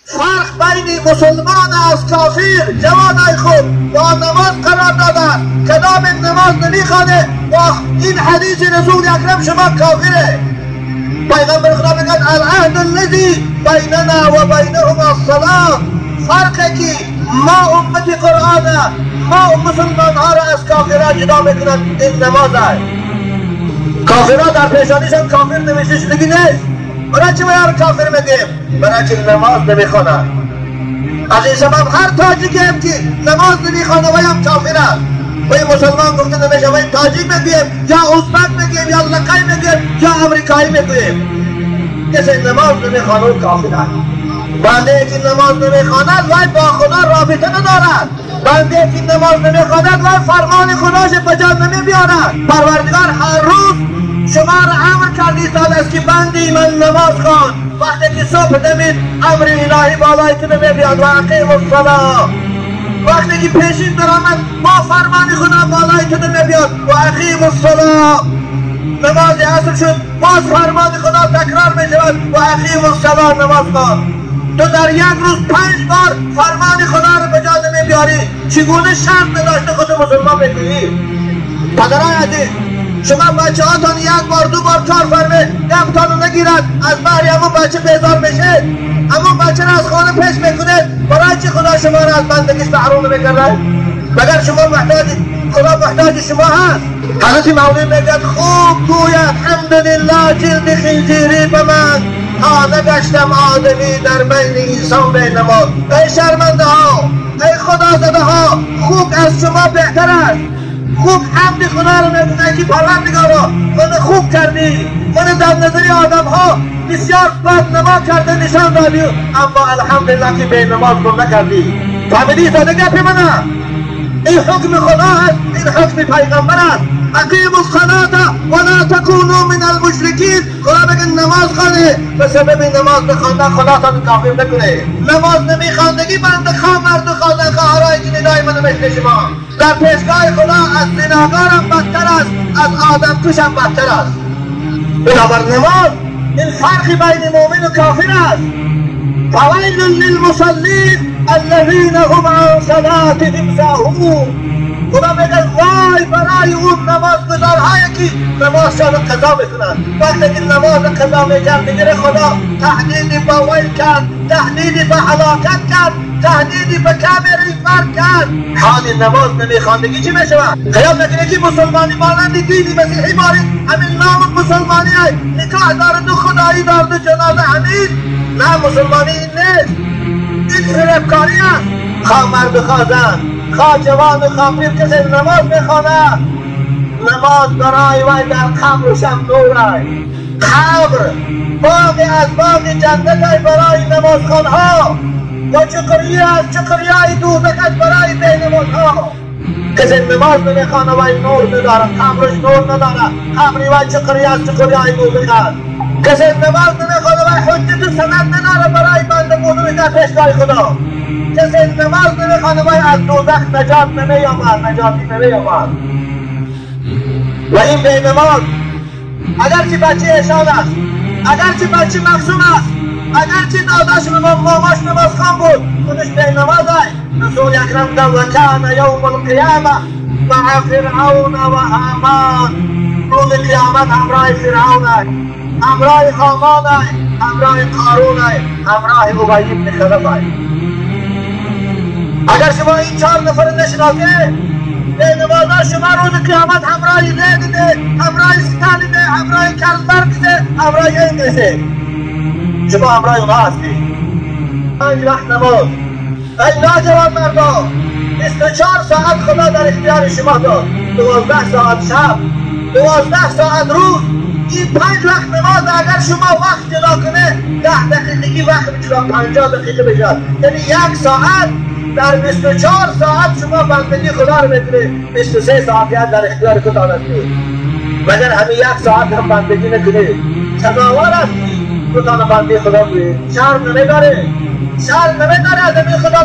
فرق بین مسلمان از کافر جوانای خوب با نماز قرار دادن. کدام نماز نمیخوانه با این حدیث رسول اکرم شما کافره. پیغمبر خدا میگن العهد الذی بیننا و بینهم الصلاة. فرقی که ما امت قرآن ما مسلمان ها را از کافرها جدا میکنند این نماز است. کافرها در پیشانیشان کافر نوشته شدگی نیست. برای چه باید کافر میگیم؟ برای چه نماز نمیخوانند. از این سبب هر تاجیکی هم که نماز نمیخوانه وی هم کافر است. وی مسلمان گفته نمیشه، وی تاجیک میگیم یا ازبک میگیم یا لقی میگیم یا امریکایی میگیم. کسی نماز نمیخوانه او کافر است. بنده که نماز نمیخواند وی با خدا رابطه ندارد. بنده که نماز نمیخواند وی فرمان خداش به جا نمیبیارد. پروردگار هر روز شما را امر کردی سال است که بندی من نماز خوان. وقتی که صبح دمید امر الهی بالای تو نمیبیاد و اقیم الصلاة. وقتی که پیشین درآمد با فرمان خدا بالای تو نمیبیاد و اقیم الصلاة. نماز عصر شد باز فرمان خدا تکرار میشود و اقیم الصلاة نماز خوان. تو در یک روز 5 بار فرمان خدا را به جا نمیبیاری، چگونه شرط نداشته خود مسلمان میگویی؟ پدرای عزیز، شما بچه هاتان یک بار دو بار کار فرمه گفتان رو نگیرد از بحری همون بچه بیزار میشه، همون بچه را از خانه پیش میکنه. برای چی خدا شما را از بندگیش محروم میکرده؟ مگر شما محتاج خدا محتاج شما هست؟ حضرت مولوی میگه خوب گوید الحمدلله جلد خنزیری به من تا نگشتم آدمی در بین انسان به نماز. ای شرمنده ها، ای خدا زده ها، خوب از شما بهتر است. خوب حمد خدا رو میگونه که پروردگارا من خوب کردی، من در نظر آدم ها بسیار بد نما کرده نشان دادی، اما الحمدلله که به نماز گم نکردی. فهمیدی ساده گپی منه؟ این حکم خدا است، این حکم پیغمبر است. اقیموا الصلاة ولا تکونوا من المشرکین. خدا بگه نماز خوانه، به سبب نماز نخواندن خدا تا کافر نکنه. نماز نمیخواندگی بنده خواه مرد و خواه خواهرایی که ندای منو مثل شما در پیشگاه خدا از زناکارم بدتر است، از آدم کشم بدتر است. بنابر نماز این فرقی بین مؤمن و کافر است. فویل للمصلین الذین هم عن صلاتهم ساهون. خدا میگه وای برای اون نمازگزارهایی که نمازشان رو قضا میکنند. وقتی که نماز قضا میکرد دیگر خدا تهدیدی به ویل کرد، تهدیدی به هلاکت کرد، تهدیدی به کمری فرد کرد. حال نماز نمیخواندگی چی میشود؟ خیال نکنه که مسلمانی مانند دینی مسیحی بارید همین نام مسلمانی های نکاح دارد و خدایی دارد و جنازه همین. نه، مسلمانی این نیست، این فریبکاری است. خواه مرد و خواه زن، خواه جوان و خواه پیر، کسی نماز میخوانه نماز برای وی در قبرش هم نور است. قبر باغ از باغ جنت برای نمازخوانها و چقریه از چقریه دوزخ برای بینمازها. کسی نماز نمیخوانه وی نور نداره، قبرش نور نداره، قبری وی چقریه از چقریه دوزخ است. کسی نماز نمیخوانه وی حجت و سند نداره برای بنده بودن در پیشگاه خدا. کسی نماز نمیخوانه وی از دوزخ نجات نمییابد، نجاتی نمییابد. و این بی نماز اگرچه بچه ایشان است، اگرچه بچه مقصوم است، اگرچه داداش ماماش نماز خوان بود، خودش بی نماز است. رسول اکرم گفت و کان یوم القیامه مع فرعون و هامان. روز قیامت همراه فرعون است، همراه هامان است، همراه قارون است، همراه ابی بن خلف است. اگر شما این 4 نفر نشناسید، به نمازا شما روز قیامت همراه لنینه، همراه ستالینه، همراه کارل مارکسه، همراه انگلیسه، شما همراه اونها هستید. 5 وقت نماز. ای ناجوان مردا، 24 ساعت خدا در اختیار شما داد، 12 ساعت شب، 12 ساعت روز. این 5 وقت نماز اگر شما وقت جدا کنه 10 دقیقگی وقت جدا 50 دقیقه بشد، یعنی 1 ساعت در 24 ساعت شما بندگی خدا رو میکنید. 23 ساعت در اختیار خدا هستی. مگر همین 1 ساعت هم بندگی نکنید سزاوار هستی خدا بنده خدا بوید. شرم نمیداره، شرم نمیداره از همین خدا.